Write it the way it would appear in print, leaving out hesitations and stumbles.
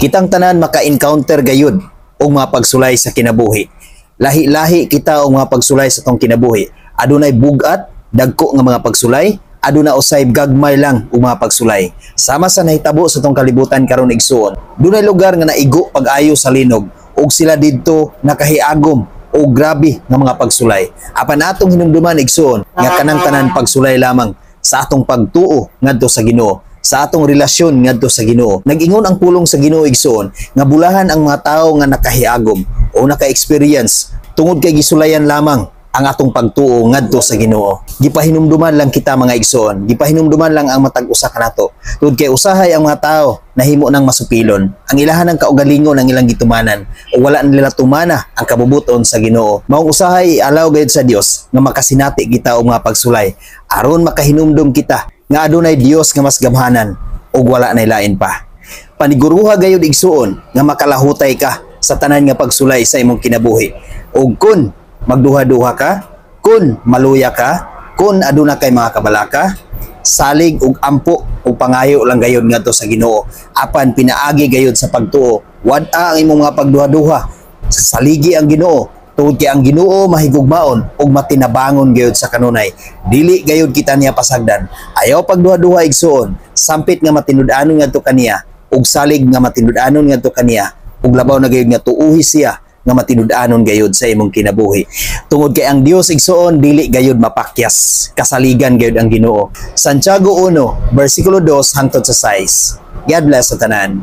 Kitang tanan maka-encounter gayud og mga pagsulay sa kinabuhi. Lahi-lahi kita og mga pagsulay sa atong kinabuhi. Adunay bugat, dagko nga mga pagsulay, aduna usay gagmay lang og mga pagsulay. Sama sa nahitabo sa atong kalibutan karon, igsuon. Dunay lugar nga naigo pag-ayo sa linog ug sila didto nakahiagom o grabe nga mga pagsulay. Apan atong hinumduman, igsuon, nga kanang tanan pagsulay lamang sa atong pagtuo ngadto sa Ginoo, sa atong relasyon ngadto sa Ginoo. Nag-ingon ang pulong sa Ginoo, igsuon, nga bulahan ang mga tawo nga nakahiagom o naka-experience tungod kay gisulayan lamang ang atong pagtuo ngadto sa Ginoo. Gipahinumduman lang kita, mga igsoon. Gipahinumduman lang ang matag usa kanato. Tungod kay usahay ang mga tao nahimo nang masupilon. Ang ilahan ng kaugalingon ang ilang gitumanan o wala nila tumana ang kabubuton sa Ginoo. Maong usahay alaw gayud sa Dios nga makasinati kita og mga pagsulay aron makahinumdum kita nga adunay Dios nga mas gamhanan ug wala nay lain pa. Paniguruha gayud, igsuon, nga makalahutay ka sa tanan nga pagsulay sa imong kinabuhi. Ug kun magduha-duha ka, kun maluya ka, kun aduna kay mga kabalaka, salig ug ampo ug pangayo lang gayud ngadto sa Ginoo. Apan pinaagi gayud sa pagtuo. Wad-a ang imong mga pagduha-duha. Saligi ang Ginoo tungod kay ang Ginoo mahigugmaon ug matinabangon gayud sa kanunay. Dili gayud kita niya pasagdan. Ayaw pagduha-duha, igsuon. Sampit nga matinud-anon ngadto kaniya ug salig nga matinud-anon ngadto kaniya ug labaw na gayud nga tuuhi siya nga matinud-anon gayud sa imong kinabuhi. Tungod kay ang Dios, igsuon, dili gayud mapakyas. Kasaligan gayud ang Ginoo. Santiago 1 bersikulo 2 hangtod sa 6. God bless sa tanan.